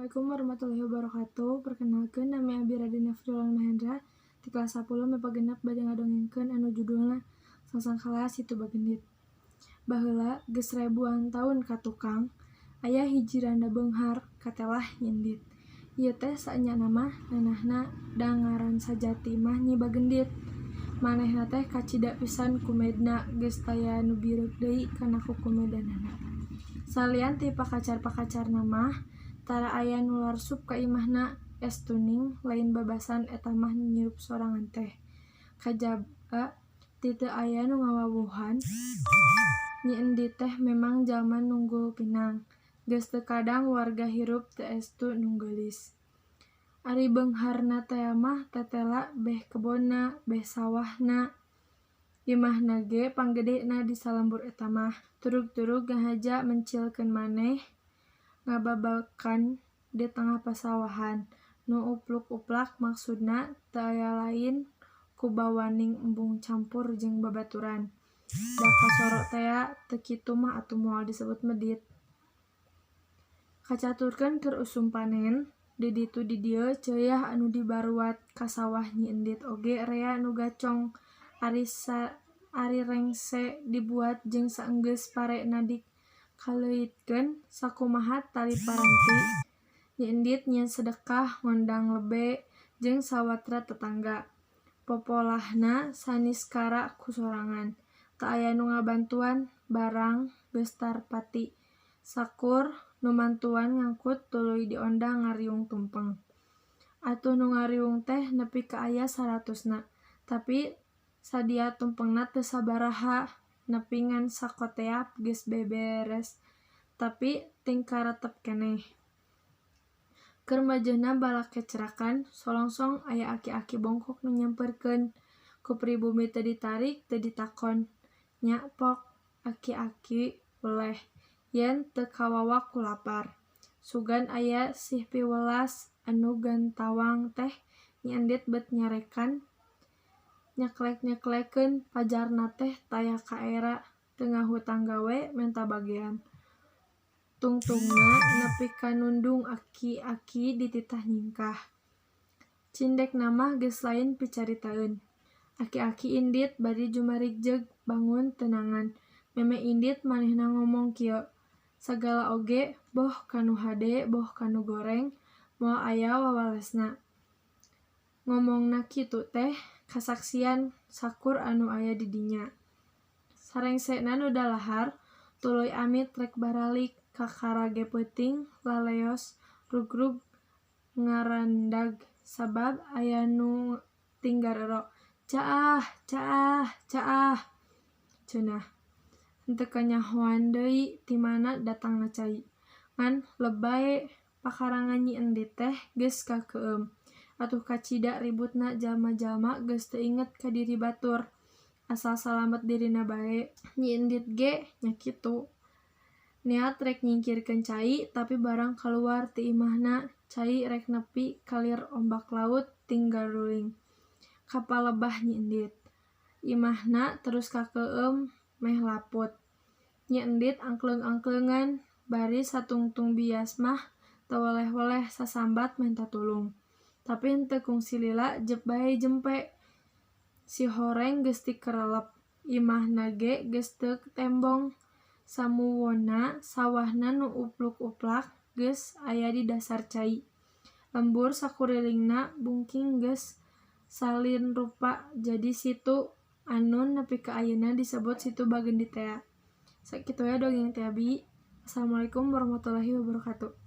Assalamualaikum warahmatullahi wabarakatuh. Perkenalkeun, nami abi Raden Nafrilan Mahendra ti kelas 10 MIPA 6, bade ngadongengkeun anu judulna Sangsangkala Situ Bagendit. Baheula, geus ribuan taun ka tukang, aya hiji randa beunghar katelah Nyi Endit. Ieu teh saenyana mah nenahna, da ngaran sajati mah Nyi Bagendit. Manehna teh kacida pisan kumedna, geus taya nu bireuk deui kana kukumedanana. Salian ti pakacar-pakacarna mah tara aya nu larsup ka imahna, estuning lain babasan eta mah nyirup sorangan teh. Kajaba ti teu aya nu ngawawuhan, Nyi Endit teh memang jalma nunggul pinang, geus teu kadang warga hirup teu estu nu geulis. Ari beungharna tea mah tetela beh kebonna, beh sawahna. Imahna ge panggedena di salembur eta mah. Turug-turug ngahaja mencilkeun maneh ngababakan di tengah pasawahan nu upluk-uplak, maksudna teu aya lain ku bawaning embung campur jeung babaturan. Da kasoro tea, teu kitu mah atuh moal disebut medit. Kacaturkeun keur usum panen, di ditu di dieu ceuyah anu dibaruat ka sawah Nyi Endit oge rea nu gacong. Ari rengse dibuat jeung saenggeus parena dikaleuitkeun sakumaha tali paranti, Nyi Endit nyieun sedekah ngondang lebe jeung sawatra tetangga. Popolahna saniskara ku sorangan, teu aya nu ngabantuan, barang geus tarpati. Sakur nu mantuan ngangkut tuluy diondang ngariung tumpeng. Atuh nu ngariung teh nepi ka aya saratusna, tapi sadia tumpengna teu sabaraha, nepi ngan sakoteap geus beberes tapi tingkaretep keneh. Keur mejeuhna balakecrakan, solongsong aya aki-aki bongkok nu nyamperkeun. Ku pribumi teu ditarik teu ditakon. Nya pok, aki-aki weleh, yen teu kawawa ku lapar. Sugan aya sih piwelas anu gantawang teh Nyi Endit bet nyarekan nyeklek-nyeklekeun pajarna teh taya kaera, teu ngahutang gawe menta bagean. Tungtungna nepi ka nundung aki-aki dititah nyingkah. Cindekna mah geus lain picaritaeun. Aki-aki indit bari jumarigjeg bangun teunangan. Memeh indit manehna ngomong kieu, "Sagala oge boh kanu hade boh kanu goreng moal aya wawalesna." Ngomongna kitu teh kasaksian sakur anu aya di dinya. Sarengsena nu dalahar tuluy amit rek baralik, kakara ge peuting laleos rugrug ngarandag sabab aya nu tinggarero, "Caah, caah, caah," cenah. Henteu kanyahoan deui ti mana datangna cai. Ngan lebay pakarangan Nyi Endit teh geus kakeueum. Atuh kacida ributna jalma-jalma geus teu inget ka diri batur, asal salamet dirina bae. Nyi Endit ge nya kitu. Niat rek nyingkirkeun cai, tapi barang kaluar ti imahna cai rek nepi ka lir ombak laut tinggaruling. Kapalebah Nyi Endit. Imahna terus kakeueum meh laput. Nyi Endit angkleung-angkleungan bari satungtung bias mah teu weleh-weleh sasambat menta tulung. Tapi henteu kungsi lila jep bae jempe. Sihoreng geus tikerelep, imahna ge geus teu tembong. Samuwona sawahna nu upluk-uplak geus aya di dasar cai. Lembur sakurilingna bungking geus salin rupa jadi situ anu nepi ka ayeuna disebut Situ Bagendit tea. Sakitu we dongeng ti abi. Assalamualaikum warahmatullahi wabarakatuh.